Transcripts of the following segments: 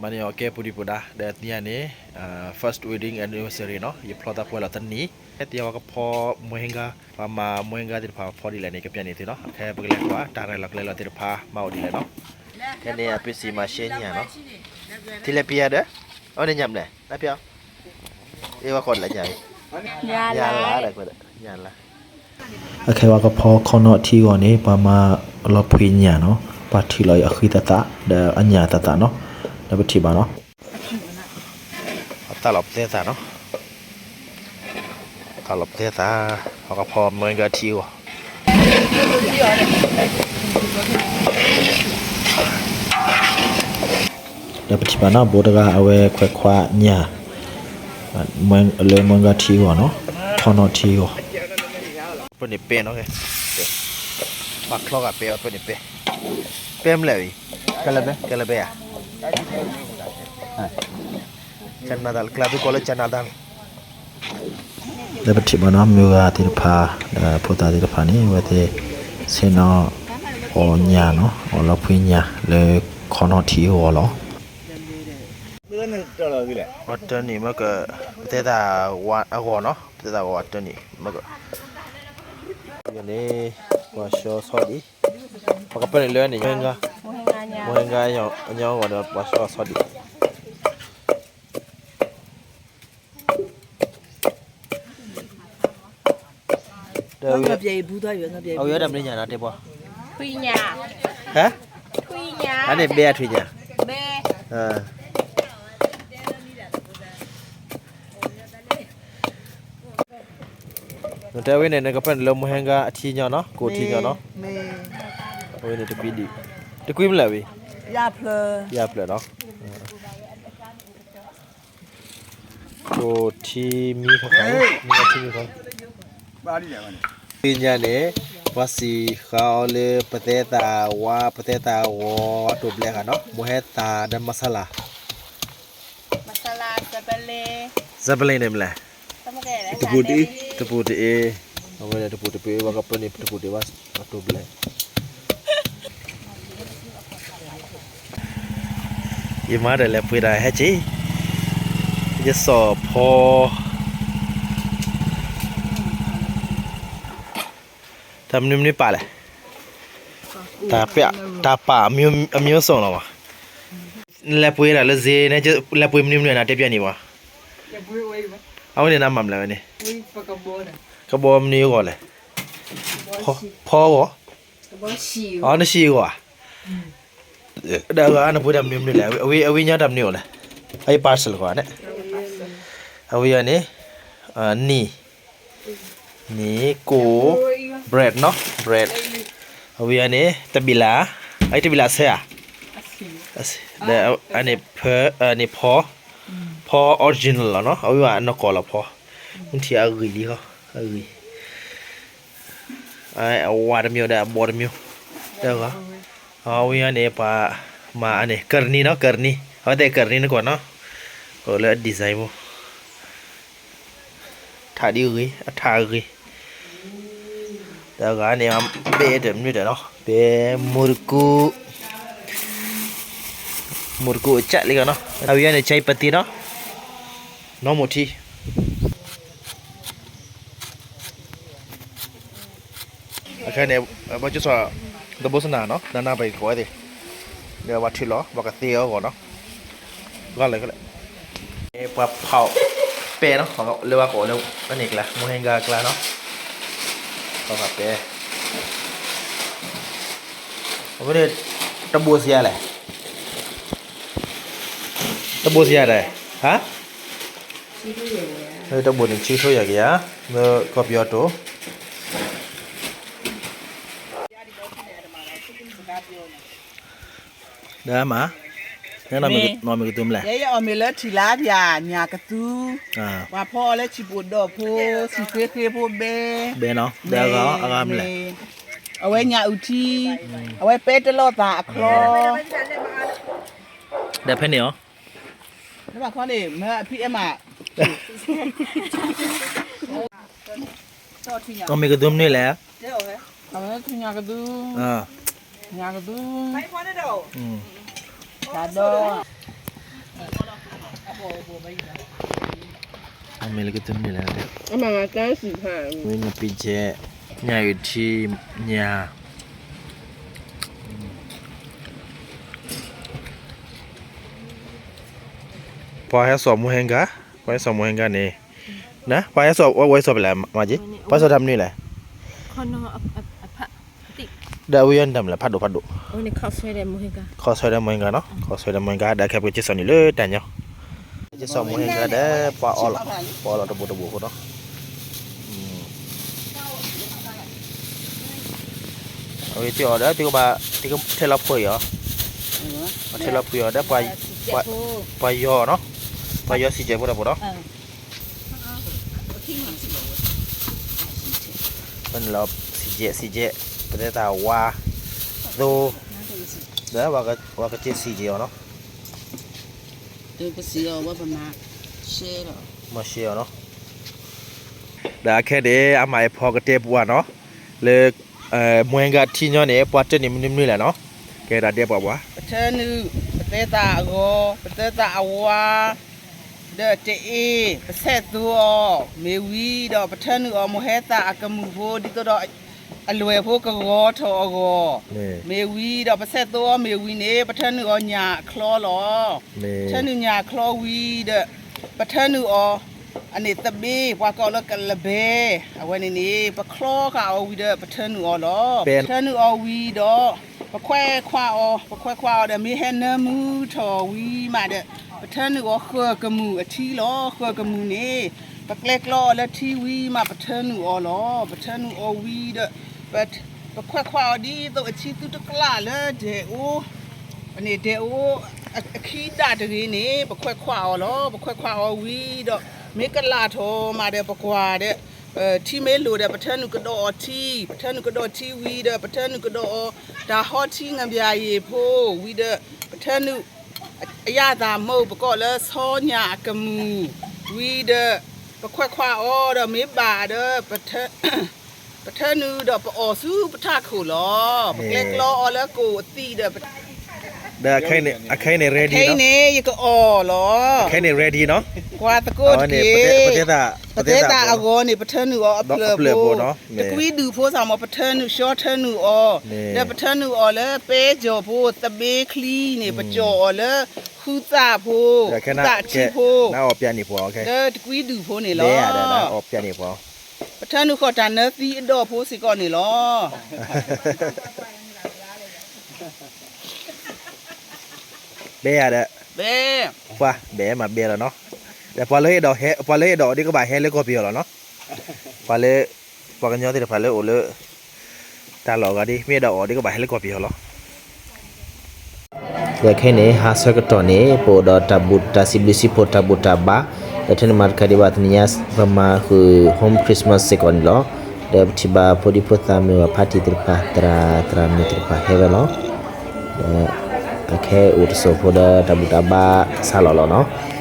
မၤန့ၢ်အီၤကဲပူၤဒံးပူၤဒါ ဒီးသ့ၣ်ညါန့ၣ် first wedding anniversary နီၤ, ယဖျီသးပှဲၤလီၤတနံၣ်, ဟဲတ့ၢ်ဝဲကဖီ မုၢ်ဟဲဂၤ, ပှၤမၤမုၢ်ဟဲဂၤသ့ၣ်တဖၣ်ဖီဒ်လဲၣ်န့ၣ် ကပျဲန့ၢ်သုနီၤ, ခဲပကလဲၤကွၢ် တၢ်ရဲၣ်လီၤကျဲၤလီၤသ့ၣ်တဖၣ် မၤအိၣ်ဒ်လဲၣ်နီၤ, ခဲန့ၣ် အပ့ၤစံးမၤရှဲညၣ်နီၤ, ထံလဲၤပံၤယၤဒီး, အီန့ၣ်ညၣ်မလဲၣ်, နပျဲအီၤ, အ့ၣ်ဝဲကိးဒ်လဲၣ်ညၣ်, ညၣ်လါဒီး, ညၣ်လါ အခဲဝဲကဖီခီနီၣ်ထံဂီၤန့ၣ် ပှၤမၤလီၤဖှံညၣ်နီၤ, ပှၤထုးလီၤအံၤအဃံသးသး ဒီးအညၣ်သးသးနီၤ, ဒီးပထံၣ်ဘၣ်နီၤ, အသးလီၤပသဲသးနီၤ, သးလီၤပသဲသး, ပှၤကဖီမုၢ်ဟဲဂၤထံဂီၤ ဒီးပထံၣ်ဘၣ်နီၤ ဘိတဂၤအဝဲခွဲးခွါညၣ် လၢမုၢ်ဟဲဂၤထံဂီၤနီၤ, ခီနီၣ်ထံဂီၤ, ပန့ၣ်ပဲနီၤ, ပှၤချီဂာ်ပဲ ပန့ၣ်ပဲ, ပဲမလဲၣ်ဝံၤ, ကဲလၢာ်ပဲဧါ, ကနၣ်တၢ်လၢကျါ သုကိးလၢကနၣ်တၢ်လီၤ လၢပထံၣ်ဘၣ်နီၤ မုၢ်ဂၤသ့ၣ်တဖၣ် ဒီးဖိသၣ်သ့ၣ်တဖၣ်န့ၣ် အဝဲသ့ၣ်ဆ့ၣ်နီၤ အီၣ်ညၣ်နီၤ အီၣ်လီၤဖှံညၣ်လၢခီနီၣ်ထံအဂီၢ်လီၤ. အီတနံၣ်မ့ၢ်က ပတဲသးအဂီၢ်နီၤ ပတဲသးအဂီၢ်အီတနံၣ်မ့ၢ်က န့ၣ် ပှၤဆှီဆီဒံး ပှၤကပၢနုာ်လၢန့ၣ် မုၢ်ဟဲဂၤ မုၢ်ဟဲဂၤအညီအီၣ်ဒီးပှၤဆှီဆီဒံး ဒီး အဝဲတၢ်မနုၤညါနီၤ တဲပှၤ ဟဲ အန့ၣ်ဘဲအထွံၣ်ညါ နတဲဝဲန့ၣ် နကပၢနုာ်လၢမုၢ်ဟဲဂၤအထံညီနီၤ ကိးထံညီနီၤ အဝဲန့ၣ်တကွံဒံး တကွံမလဲၣ်ဝံၤ ယၢ်ဖျၢၣ်နီၤ ကိးထံမံခါခါ မံထံမံခါ ဖှံညါန့ၣ် ပှၤစံးဃာ်အီၤလၢပသဲသးဝါ ပသဲသးဂီၤ အတိာ်ဘျဲၣ်ဃာ်နီၤ မိၢ်ဟဲသးဒီးမဆါလၤ စပလ့န့ၣ်မလဲၣ် တပူၤတအ့ အဝဲဒၣ်တပူၤတပ့ၢ် ပှၤကပၢနုာ်တပူၤတအ့ အတိာ်ဘျဲၣ် ယမၤတၢ်လဲၤပှ့ၤတၢ်ဟဲက့ၤ ယစီၤဖီ တၢ်မနုၤမနုၤပာ်လဲၣ် တၢ်ပာ်အမျိုးစုံလီၤဘၣ် နလဲၤပှ့ၤတၢ်လၢဈေး လဲၤပှ့ၤမနုၤမနုၤနတဲပျဲန့ၣ်ဘၣ် အဝဲန့ၣ်နမၤမလဲၣ်ဝဲန့ၣ် ကဘီမနုၤအဂီၢ်လဲၣ် ဖီဂီၢ် အနဆံးအဂီၢ်ဧါ ဒီးအဂၤနပှ့ၤတၢ်မနုၤမနုၤလဲၣ် အဝဲအံၤညီတၢ်မနုၤအီၤလဲၣ် အအံၤ parcel ဃီန့ၣ် အဝဲအံၤန့ၣ် နံၤ နံၤကိၣ် bread နီၤ bread အဝဲအံၤန့ၣ် တဘံးလး အအံၤတဘံးလးဆဲးဧါ ဒီးအန့ၣ် ဖီ ဖီ original လီၤနီၤ အဝဲအံၤအနီၢ်ကီၢ်လီၤဖီ မုၢ်ထံအဂံၢ်လံဃီ အဂံၢ် အဝါတမျိုးဒီးအဘီတမျိုး တဂၤ အဝဲအံၤန့ၣ် ပှၤမၤအန့ၣ် ကရနံနီၤ ကရနံ အဝဲသ့ၣ်ကရနံနကွၢ်နီၤ အိၣ်လၢအ design ဖိ ထးဒ်အဂ့ၤ အထးအဂ့ၤ တဂၤန့ၣ် ပဲတမနုၤဒီးနီၤ ပဲမူတကူ မူတကူအကၢ်လံဂၤနီၤ အဝဲအံၤန့ၣ် ဆဲးပသံနီၤ နီၢ်မူထံ အခဲန့ၣ် ပကစၢ် တဘိစနၢ်နီၤ နနၢ်ပှၤကိးဝဲသ့ၣ် ဒီးပှၤထုးလီၤ ပှၤကသ့အီၤဂီၢ်နီၤ ဂီၢ်လၢာ်ခဲလၢာ် ပှၤဖီပဲနီၤ လၢပှၤကိးလၢ အန့ၣ်ကျါ မုၢ်ဟဲဂၤကျါနီၤ ပှၤဖီပဲ အဝဲန့ၣ် တဘိစယၤလဲၣ် တဘိစယၤလဲၣ် ဟါ တဘိန့ၣ် ဆံထိယၤကယၤ မ့ၢ်ကီၢ်ပယီၤတိၢ် ဒီးမး နီၢ်မ့ၢ်ကသူမလဲၣ် ယဲယအီၣ်မ့ၤလၢထံၣ်လါဖၠၣ် ညၣ်ကသူ ပှၤဖီအီၤလၢဆံးပိၢ်ဒီးဖိ ဆံးဃ့ဃ့ဖိဘဲ ဘဲနီၤ ဒီးအဂၤမလဲၣ် အဝဲညၣ်အုၣ်ထံ အဝဲပဲတလီၤသၣ်အချီ ဒီးဖဲန့ၣ်အီၤ လၢဘၣ်ခီန့ၣ် မ့ၢ်အဖံအဲမး အီၣ်မ့ၤကသူမနုၤလဲၣ် အဝဲထံၣ်ညၣ်ကသူ ညၣ်ကသူ တၢ်ဒီး အမ့ၢ်လၢကတၢၢ်မနုၤလဲၣ်, အမ့ၢ်တၢ်စံးဖး, ဝံနပံကဲ, ညၣ်အုၣ်ထံ, ညၣ်, ပှၤဟဲစိာ်မူဟဲဂၤ, ပှၤဟဲစိာ်မူဟဲဂၤန့ၣ်, န, ပှၤဟဲစိာ်ဝဲစိာ်ဖဲလဲၣ်, မၤက့, ပှၤဟဲစိာ်တၢ်မနုၤလဲၣ် ဒီးအဝဲယဲန့ၣ်တၢ်မနုၤလဲၣ်, ဖးဒိၣ်ဖးဒိၣ်, ခီဆွဲဒီးမူဟဲဂၤနီၤ, ခီဆွဲဒီးမူဟဲဂၤဒီး ခဲပကစ့ၢ်စိာ်န့ၣ်လၢတၢ်ညီ, ကစ့ၢ်စိာ်မူဟဲဂၤဒီး ပှၤအီၣ်လီၤ, ပှၤအီၣ်လီၤတဘိတဘိဖိနီၤ, အဝဲသ့ၣ်အီၣ်ဒီး သုကဘၣ်, သုကထဲလီၤဖှံအီၤ, ထဲလီၤဖှံအီၤဒီး ပှၤယီၤနီၤ, ပှၤယီၤစံးကဲးဖိတၢ်ဖိနီၤ ဖဲန့ၣ်လီၤ, စံးကဲး, စံးကဲး, ပတဲသးဝါ, သိ, ဒီးပှၤကစ့ၢ်စံးကဲးအီၤနီၤ, မၤရှဲအီၤနီၤ, ဒီးအခဲန့ၣ် အမၤအဖီကတဲပှၤနီၤ, လၢ မူဟဲဂၤထံညီန့ၣ် ပှၤတၢၢ်န့ၣ်မနုၤမနုၤလဲၣ်နီၤ, ကဲဒၣ်ဒဲးပှၤပှၤ, ပထၢနုာ်, ပတဲသးအဂီၤ, ပတဲသးအဝါ, ဒီးတအ့, ပဆဲးသိအီၤ, မ့ၢ်ဝံၤဒီး ပထၢနုာ်အီၤ မူဟဲသၣ်အကမူၣ်ဖိ ဒ်သိးဒီး အလွဲၢ်ဖိကဂီၤထီၣ်အဂီၢ်, မ့ၢ်ဝံၤဒီး ပဆဲးသိအီၤမ့ၢ်ဝံၤန့ၣ် ပထၢနုာ်အီၤညၣ်အချီလီၤ, ပထၢနုာ်ညၣ်အချီဝံၤဒီး ပထၢနုာ်အီၤ အန့ၣ်သဘ့ၣ် ပှၤကိးလၢကလဘဲ, အဝဲန့ၣ်န့ၣ် ပချီဃာ်အီၤဝံၤဒီး ပထၢနုာ်အီၤလီၤ, ပထၢနုာ်အီၤဝံၤဒီး ပခွဲးခွါအီၤ, ပခွဲးခွါအီၤဒီး မ့ၢ်ဟဲနၢမူထီၣ်ဝံၤမးဒီး ပထၢနုာ်အီၤဃၢၤကမူၣ်အထံလီၤ, ဃၢၤကမူၣ်န့ၣ် ပကျဲကျီအီၤလၢထံဝံၤမး ပထၢနုာ်အီၤလီၤ, ပထၢနုာ်အီၤဝံၤဒီး ပခွဲးခွါအီၤဒ်သိးအဆံသူတကျးလၢဒဲးအိၣ် န့ၣ်ဒဲးအိၣ် အခံဒၣ်တဂ့ၤန့ၣ် ပခွဲးခွါအီၤလီၤ, ပခွဲးခွါအီၤဝံၤဒီး မ့ၢ်ကလးထီၣ်မးဒီး ပကွၢ်ဒီး ထံမ့ၢ်လိာ်ဒီး ပထၢနုာ်ကဒီးအီၤထံ, ပထၢနုာ်ကဒီးထံဝံၤဒီး ပထၢနုာ်ကဒီးအီၤ တၢ်ဟီထံနဘျါယံၤဖိ, ဝံၤဒီး ပထၢနုာ် အယၣ်သးမိၢ် ပကိးလၢဆီညၣ်အကမူၣ်, ဝံၤဒီး ပခွဲးခွါအီၤဒီး မ့ၢ်ဘၣ်ဒီး ပထၢနုာ်ဒီးပအီၣ်ဆူပထးခိၣ်လီၤ, ပကျဲကျီအီၤလၢကိၣ်အသံးဒီး ဒီးအခဲအံၤန့ၣ် ready ခဲအံၤန့ၣ် ယကအီၣ်လီၤ, ခဲအံၤန့ၣ် ready နီၤ, ကွၢ်သကိးတက့ၢ်, ပတဲသးအဂီၤန့ၣ် ပထၢနုာ်အီၤအဖျၢၣ်ဖိ, တကွံဒုၣ်ဖိစ့ၢ်မး ပထၢနုာ် ဆှီထၢနုာ်အီၤ, ဒီးပထၢနုာ်အီၤလၢပဲကၠီၣ်ဖိ သဘ့ၣ်ချံန့ၣ် ပကၠီၣ်အီၤလၢ ဃုသၣ်ဖိ, ဃုသၣ်ထံဖိ, လၢတကွံဒုၣ်ဖိန့ၣ်လီၤ, ပထၢနုာ်ဃီၣ်တၢ်နၢသံအဒီၣ်ဖိစ့ၢ်ကီးန့ၣ်လီၤ. ဘဲယၤဒီး, ဘဲ, ပှၤ ဘဲမၤဘဲလီၤနီၤ, ဒီးပှၤလၢအဲၣ်ဒိးဟဲ, ပှၤလၢအဲၣ်ဒိးအီၤဒ်ကဘၣ်ဟဲလၢကီၢ်ပယီၤလီၤနီၤ, ပှၤလၢ, ပှၤကညီသ့ၣ်တဖၣ်လၢအိၣ်လၢ တၢ်လီၢ်အဂၤဒ် မ့ၢ်အဲၣ်ဒိးအီၤဒ်ကဘၣ်ဟဲလၢကီၢ်ပယီၤလီၤ. ဒီးခဲအံၤန့ၣ် ဟါဆၢကတီၢ်န့ၣ် ပအိၣ်ဒီးတၢ်ဘူၣ်တၢ်စံးဘျုးစံးဖှိၣ် တၢ်ဘူၣ်တၢ်ဘါ, ဒီးထဲန့ၣ်မၤတခါဒံးဘၣ် တနံၤညါ ပမၤဃုာ် home Christmas စ့ၢ်ကီးန့ၣ်လီၤ. ဒီးပထံၣ်ဘၣ်ဖိဒံဖိသၣ်မ့ၢ်ဂ့ၤ ဖါတံၢ်သ့ၣ်တဖၣ် သရၣ်သရၣ်မုၣ်သ့ၣ်တဖၣ်ဟဲဝဲလီၤ. ဒီးအခဲအိၣ်တစိၢ်ဖိဒီးတၢ်ဘူၣ်တၢ်ဘါစးလီၤလီၤနီၤ.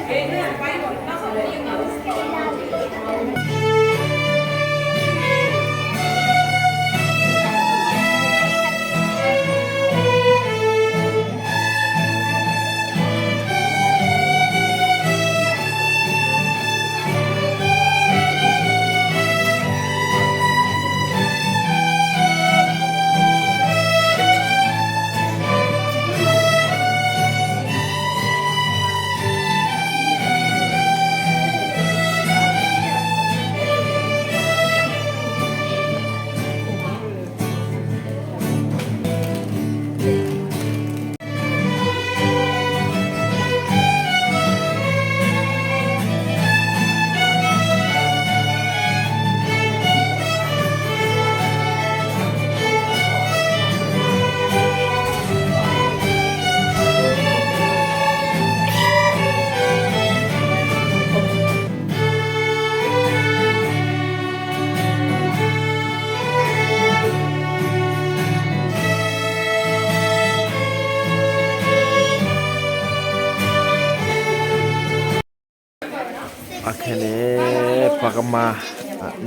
အခဲန့ၣ် ပှၤကမၤ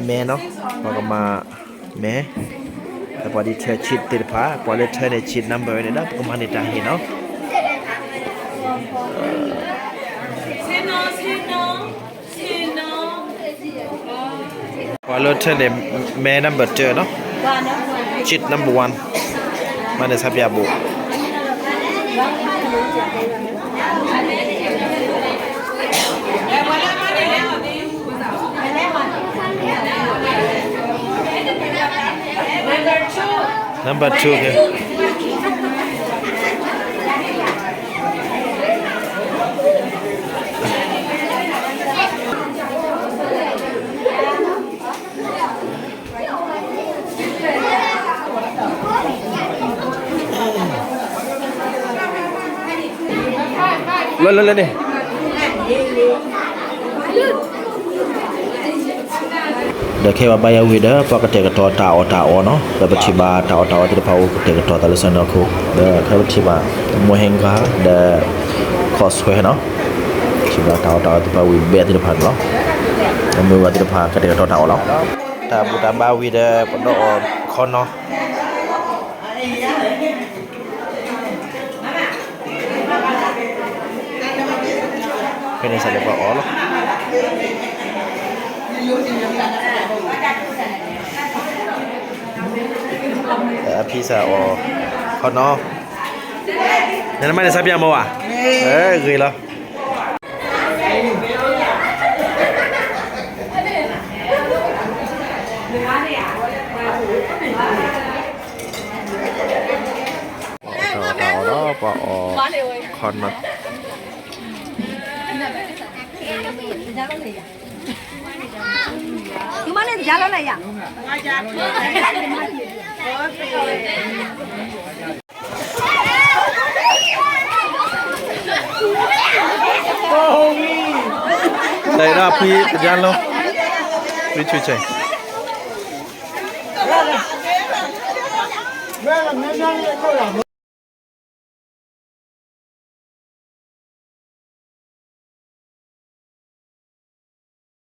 မဲနီၤ, ပှၤကမၤမဲ, ဒီးပှၤဒ်ထၢ cheat သ့ၣ်တဖၣ်, ပှၤလၢထၢန့ၣ် cheat number န့ၣ်ဒီး ပကမၤန့ၢ်တၢ်ဟ့ၣ်နီၤ. လၢထဲန့ၣ် မဲ number two နီၤ, seat number one, မၤန့ၢ်ဆါပၠးဘိး. Number two ကဲ. လၢလၢလၢန့ၣ် ဒီးခဲအံၤဘၣ်ယၤဝံၤဒီး ပှၤကတဲာ်ကတီၤတၢ်အီၣ်တၢ်အီနီၤ, ဒီးပထံၣ်ဘၣ်တၢ်အီၣ်တၢ်အီသ့ၣ်တဖၣ်အိၣ်ကတဲာ်ကတီၤသးလၢစၢနီၢ်ခိၣ်, ဒီးခဲပထံၣ်ဘၣ် မိၢ်ဟ့ၣ်ဂၤ ဒီး ခီၣ်ဆွဲနီၤ, ထံၣ်ဘၣ်တၢ်အီၣ်တၢ်အီသ့ၣ်တဖၣ်ဝံၤဘဲသ့ၣ်တဖၣ်န့ၣ်လီၤ. ဒီးမ့ၢ်ဝဲသ့ၣ်တဖၣ်ကတဲာ်ကတီၤတၢ်အီၣ်လီၤ. တၢ်ဘူၣ်တၢ်ဘါဝံၤဒီး ပဒိးအီၣ်ခီနီၤ. ဖဲန့ၣ်စးလၢပှၤအီၣ်လီၤ. အဖံစးအီၣ်ခီနီၤ. နမၤန့ၢ်ဆါပၠးမ့ၢ်ဝဲ, ဂ့ၤလီၤ. တၢ်အီၣ်တၢ်အီဒီး ပှၤအီၣ်ခီနီၤ. တၢ်အံၤဒၣ်ဖုတယါလီၤ, ဖုဆူၣ်ဆဲး.